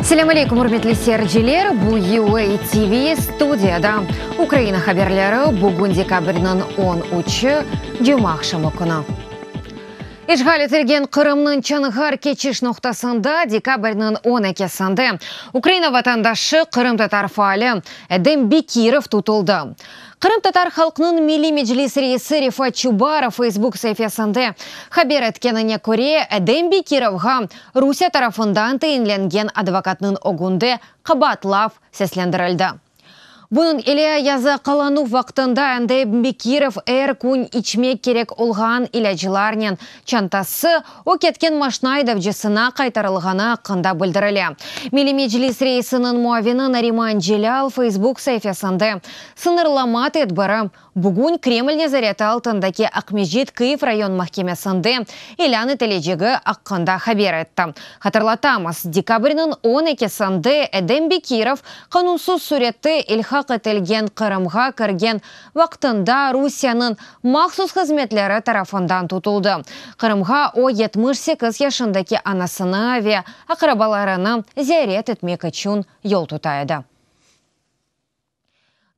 Selâm aleykum, ürmetli seyirciler! Bu UA TV studiyada Ukraina haberleri, bugün dekabrniñ on üçü, cumaaqşamı künü. İşğal etilgen Qırımnıñ Çonğar keçiş noqtasında dekabrniñ on ekisinde Ukraina vatandaşı, qırımtatar faali Edem Bekirov tutuldı. Qırımtatar halqnıñ Milliy Meclis reisi Refat Çubarov Facebook saifesinde haber etkenine köre, Edem Bekirovğa Rusiye tarafından tayinlengen advokatnıñ ögünde qabaatlav seslendirildi. Bunıñ ile yasaqlanuv vaqtında Edem Bekirov er kün içmek kerek olğan ilâclarnen çantası o ketken maşna aydavcısına qaytarılğanı aqqında bildirile. Milliy Meclis reisiniñ muavini Nariman Celâl Facebook saifesinde sıñırlama tedbiri Bugün Kreml nezareti altındaki Aqmescit Kıyiv rayon mahkemesinde ilân etilecegi aqqında haber etti. Hatırlatamız, dekabrniñ on ekisinde Edem Bekirov qanunsız sürette ilhaq etilgen Qırımğa kirgen vaqtında Rusiyeniñ mahsus hızmetleri tarafından tutuldı. Qırımğa o 78 yaşındaki anasını ve aqrabalarını ziyaret etmek içün yol tuta edi.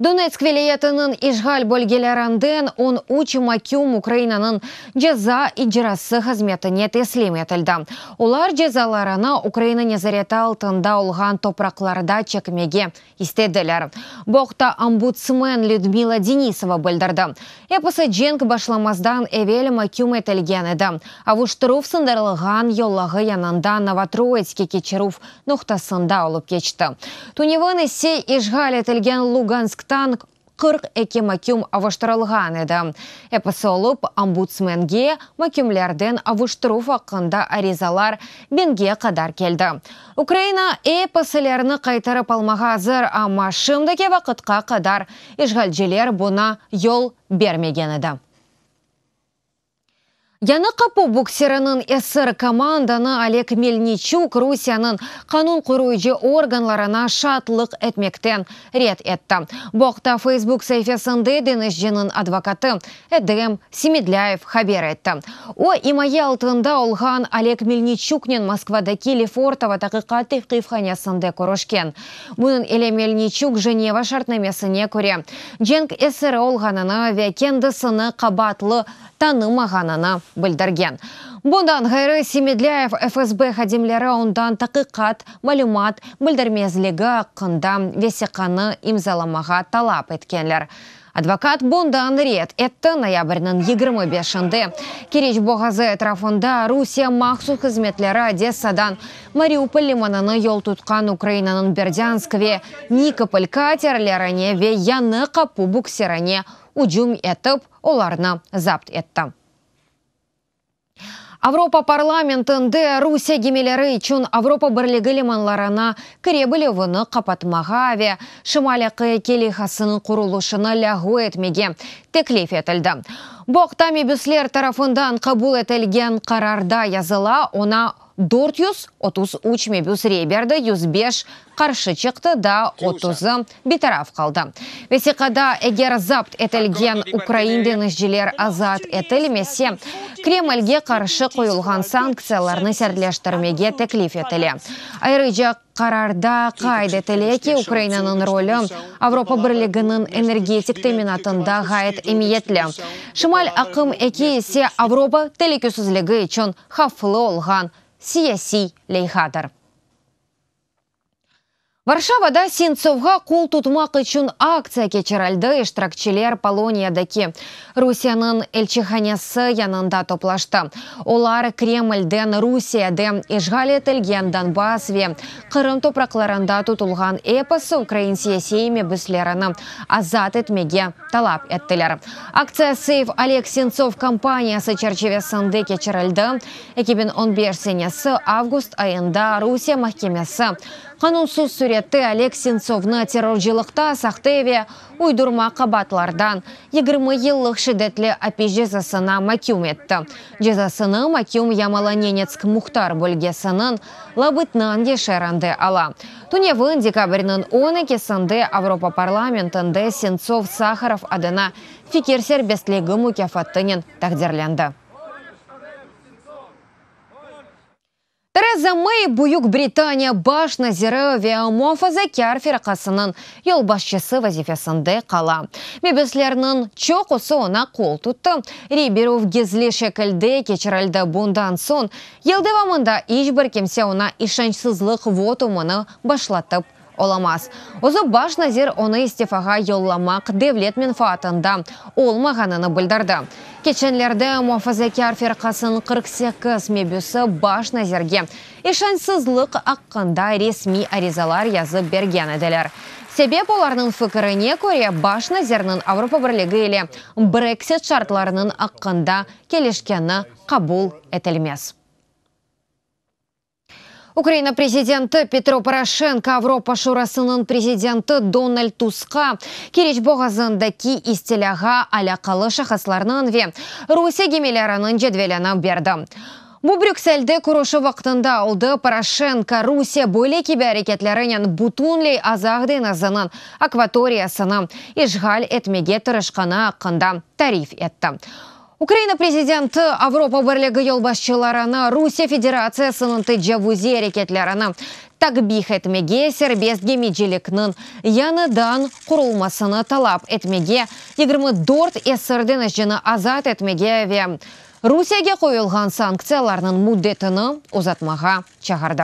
Donetsk vilâyetiniñ işğal bölgelerinden 13 maküm Ukrainanıñ ceza icrası hızmetine teslim etildi. Olar cezalarını Ukraina nezareti altında olğan topraqlarda çekmege istediler. Bu aqta ombudsmen Lüdmila Denisova bildirdi. Episi cenk başlamazdan evel maküm etilgen edi. Avuştıruv sındırılğan yolağı yanında Novotroitske keçirüv noqtasında olıp keçti. Tünevin ise işğal etilgen Lugansktan 42 maküm avuştırılğan edi. Episi olıp, ombudsmenge makümlerden avuştıruv aqqında arizalar biñge qadar keldi. Ukraina episilerini qaytarıp almağa azır, amma şimdiki vaqıtqa qadar işğalciler buña yol bermegen edi. Yañı Qapu bukseriniñ esir komandanı Oleg Melniçuk Rusiyeniñ qanun qoruyıcı organlarına şaatlıq etmekten red etti. Bu aqta Facebook saifesinde deñizciniñ advokatı Edem Semedlâyev haber etti. O, imaye altında olğan Oleg Melniçuknen Moskvadaki Lefortovo taqiqat tevqifhanesinde körüşken. Bunıñ ile Melniçuk Jeneva şartnamesine köre cenk esiri olğanını ve kendisini qabaatlı tanımağanını bildirgen. Bundan ğayrı, Semedlâyev FSB hadimleri ondan taqiqat malümat bildirmezligi aqqında vesiqanı imzalamağa talap etkenler. Advokat bundan red etti. Noyabrniñ 25-inde Keriç boğazı etrafında Rusiye mahsus hızmetleri Odessadan Mariupol limanına yol tutqan Ukrainanıñ Berdânsk ve Nikopol katerlerine ve Yañı Qapu buksirine ücüm etip, olarnı zapt etti. Avropa parlamentinde Rusiye gemileri içün Avropa Birligi limanlarına kire bilüvini qapatmağa ve Şimal aqı leyhasınıñ qurulışını lâğu etmege teklif etildi. Bu aqta mebüsler tarafından qabul etilgen qararda yazıla, oña 433 mebüs rey berdi, 105 qarşı çıqtı, daa otuzı bitaraf qaldı. Vesiqada, eger zapt etilgen ukrain deñizciler azat etilmese, Kremlge qarşı qoyulğan sanktsiyalarnı sertleştirmege teklif etile. Ayrıca, qararda qayd etile ki, Ukrainanıñ rolü Avropa Birliginiñ energetik teminatında ğayet emiyetli, Şimal aqım eki ise Avropa telükesizligi içün havflı olğan siyasiy leyhadır. Varşavada Sentsovğa qol tutmaq içün aktsiya keçirildi, iştirakçiler Poloniyadaki Rusiyeniñ elçihanesi yanında toplaştı. Olar Kremlden Rusiyede işğal etilgen Donbass ve Qırım topraqlarında tutulğan episi ukrain siyasiy mebüslerini azat etmege talap ettiler. Aktsiya Save Oleg Sentsov kampaniyası çerçivesinde keçirildi. 2015 senesi avgust ayında Rusiye mahkemesi qanunsız sürette Oleg Sentsovnı terrorcılıqta sahte ve uydurma qabaatlardan 20 yıllıq şiddetli apis cezasına maküm etti. Cezasını maküm Yamalo-Nenetsk muhtar bölgesiniñ Labıtnangi şeerinde ala. Tünevin, dekabrniñ on ekisinde Avropa parlamentinde Sentsov Saharov adına fikir serbestligi mukâfatınen taqdirlendi. Tereza Mey Büyük Britaniya baş naziri ve Muafazakâr firqasınıñ yolbaşçısı vazifesinde qala. Mebüslerniñ çoqusı oña qol tuttı. Rey berüv gizli şekilde keçirildi, bundan soñ yıl devamında iç bir kimse oña işançsızlıq votumını başlatıp olamaz. Özü baş nazir onı istifağa yollamaq devlet menfaatında olmağanını bildirdi. Keçenlerde Muafazakâr firqasınıñ 48 mebüsi baş nazirge işançsızlıq aqqında resmiy arizalar yazıp bergen ediler. Sebep, olarnıñ fikirine köre, baş nazirniñ Avropa Birligi ile Brexit şartlarınıñ aqqında kelişkeni qabul etilmez. Ukraina prezidenti Petro Poroşenko Avropa Şurasınıñ prezidenti Donald Tuskqa Keriç boğazındaki istilâğa alâqalı şahıslarnıñ ve Rusiye gemileriniñ cedvelini berdi. Bu Brükselde körüşüv vaqtında oldı. Poroşenko, Rusiye böyle kibi areketlerinen bütünley Azaq deñiziniñ akvatoriyasını işğal etmege tırışqanı aqqında tarif etti. Ukraina prezidenti Avropa Birligi yolbaşçılarını Rusiye Federatsiyasınıñ tecavuziy areketlerini takbih etmege, serbest gemicilikniñ yañıdan qurulmasını talap etmege, 24 esir deñizcini azat etmege ve Rusiyege qoyulğan sanktsiyalarnıñ müddetini uzatmağa çağırdı.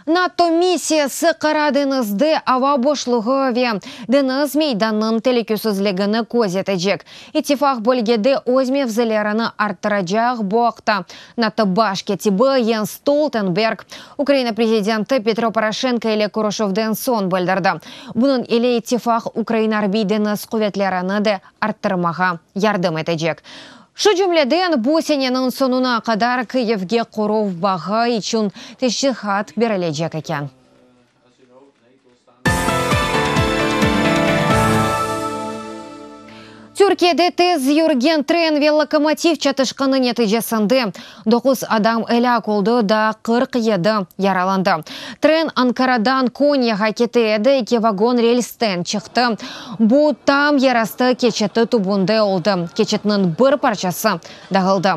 NATO missiyası Qara deñizde ava boşluğı ve deñiz meydanınıñ telükesizligini köz etecek. İttifaq bölgede öz mevzilerini arttıracaq. Bu aqta NATO baş kâtibi Jens Stoltenberg Ukraina prezidenti Petro Poroşenko ile körüşüvden soñ bildirdi. Bunıñ ile ittifaq Ukraina Arbiy-deñiz quvetlerini de arttırmağa yardım etecek. Şu cümleden, bu seneniñ soñuna qadar Kıyivge qoruv bağı içün teşviqat berilecek eken. Türkiyede tez yürgen tren ve lokomotiv çatışqanı neticesinde doquz adam elâk oldı, daa 47 yaralandı. Tren Ankaradan Konyağa kete edi, eki vagon relsten çıqtı. Bu tam yerastı keçiti tübünde oldı, keçitniñ bir parçası dağıldı.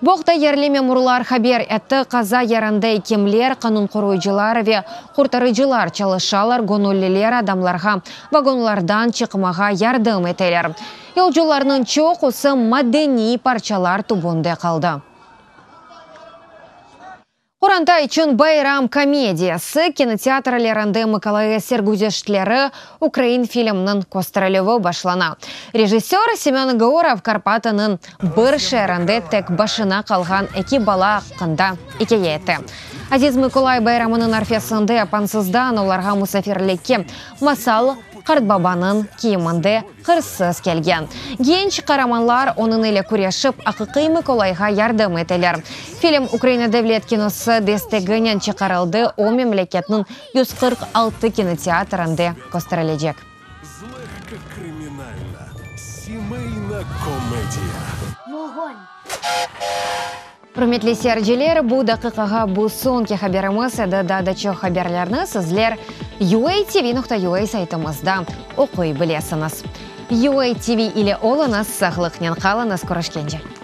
Bu aqta yerli memurlar haber etti. Qaza yerinde ekimler, qanun qoruyıcılar ve qurtarıcılar çalışalar, göñülliler adamlarğa vagonlardan çıqmağa yardım eteler. Yolcularnıñ çoqusı madeniy parçalar tübünde qaldı. Qoranta içün bayram komediyası, kinoteatrlerinde Mıkolayı sergüzeştleri ukrain filmniñ kösterilüvi başlana. Rejissör Semön Gorov Karpatınıñ bir şeerinde tek başına qalğan eki bala aqqında ikâye ete. Aziz Mıkolay bayramınıñ arfesinde apansızdan olarğa musafirlikke masal qartbabanıñ kiyiminde hırsız kelgen. Genç qaramanlar onıñ ile küreşip, aqiqiy Mıkolayğa yardım eteler. Film Ukraina devlet kinosı desteginen çıqarıldı, o, memleketniñ 146 kinoteatrinde kösterilecek. Ürmetli seyirciler, bu daqiqağa bu soñki haberimiz edi. Daa da çoq haberlerni sizler UATV.UA saytımızda oquy bilesiñiz. UATV ile oluñız, sağlıqnen qalıñız, körüşkence!